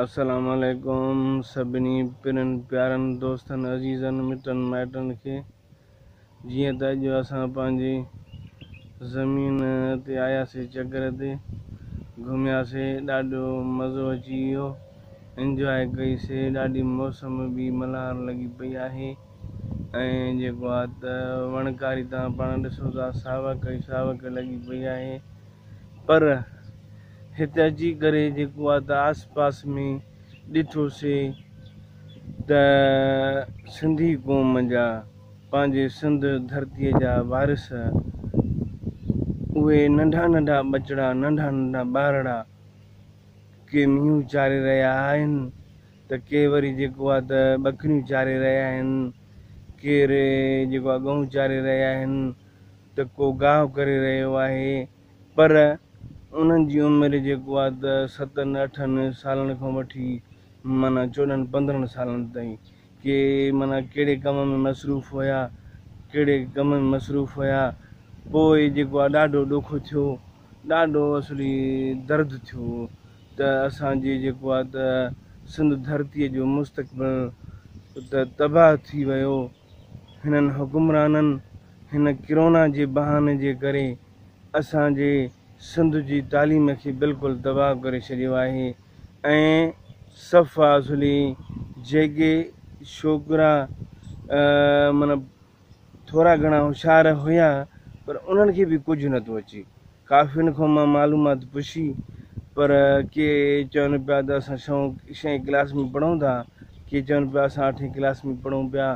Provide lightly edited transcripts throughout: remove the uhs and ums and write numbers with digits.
السلام عليڪم سڀني پرين پيارن دوستن عزيزن مٽن مائٽن کي جيئن ته اڄ اسان پنهنجي زمين تي آياسي چڪر تي گهمياسي ڏاڍو مزو اچي ويو انجواء ڪئي سي ڏاڍي موسم به ملهار لڳي پئي آهي ۽ جيڪو آ ته وڻڪاري تان پاڻ ڏسو ٿا ساوڪ ئي ساوڪ لڳي پئي آهي پر هتي اچي ڪري جيڪو آ ته آس پاس ۾ ڏٺو سي ته سنڌي قوم جا پنهنجي سنڌ ڌرتيء جا وارث اهي ننڍا ننڍا ٻچڙا ننڍا ننڍا ٻارڙا ڪي مينهون چاري رهيا آهن ته ڪي وري جيڪو آ ته ٻڪريون چاري رهيا آهن ڪير جيڪو آ ڳئون چاري رهيا آهن ته ڪو گاهه ڪري رهيو آهي پر انهن جي عمر جيڪو آ ته ستن اٺن سالن کان وٺي معنيٰ 14 15 سالن تائين ڪي معنيٰ ڪهڙي ڪم ۾ مصروف هيا ڪهڙي ڪم ۾ مصروف هيا پوء جيڪو آ ڏاڍو ڏک ٿيو ڏاڍو اصلي درد ٿيو ته اسان جي جيڪو آ ته سنڌ ڌرتيء جو مستقبل ته تباهه ٿي ويو هنن حڪمرانن هن ڪرونا جي بهاني جي ڪري اسان جي سنڌ جي تعليم کي بلڪل تباهه ڪري ڇڏيو آهي ۽ صفا اصلي جيڪي ڇوڪرا معنيٰ ٿورا گهڻا هوشيار هيا پر انهن کي به ڪجهه نٿو اچي ڪافين کان مان معلومات پڇي پر ڪي چون پيا ته اسان ڇهين ڪلاس ۾ پڙهون ٿا ڪي چون پيا اسان اٺين ڪلاس ۾ پڙهون پيا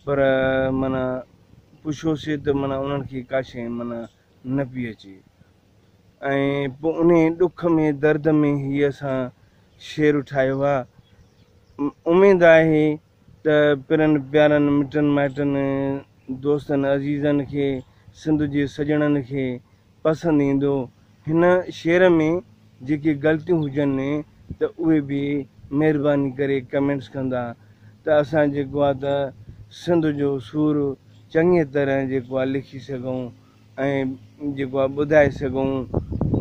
پر معنيٰ پڇيوسي ته معنيٰ انهن کي ڪا شيء معنيٰ نه پئي اچي ۽ پوء انهي ڏک ۾ درد ۾ هي اسان شعر ٺاهيو آ اميد آهي ته پرن پيارن مٽن مائٽن دوستن عزيزن کي سنڌ جي سڄڻن کي پسند ايندو. هن شعر ۾ جيڪي غلطيون هجن ته اهي به مهرباني ڪري ڪمينٽس ڪندا ته اسان جيڪو آ ته سنڌ جو سور چڱي طرح جيڪو آ لکي سگهون ۽ جيڪو آ ٻڌائي سگهون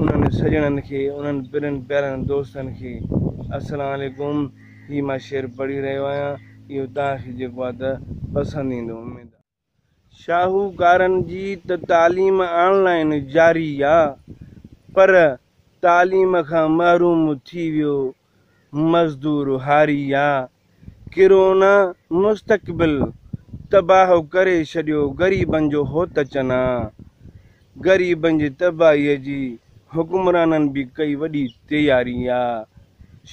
انهن سڄڻن کي انهن پرن پيارن دوستن کي. السلام عليڪم هي مان شعر پڙهي رهيو آهيان اهو توهان کي جيڪو آ ته پسند ايندو اميد آ. شاهوڪارن جي ته تعليم آن لائين جاري آ پر تعليم کان محروم ٿي ويو مزدور هاري آ ڪرونا مستقبل تباهه ڪري ڇڏيو غريبن جو هوت چنا غريبن جي تباهي جي حڪمرانن به ڪئي وڏي تياري آ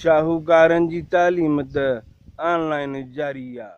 شاهوڪارن جي تعليم ته آن لائين جاري آ.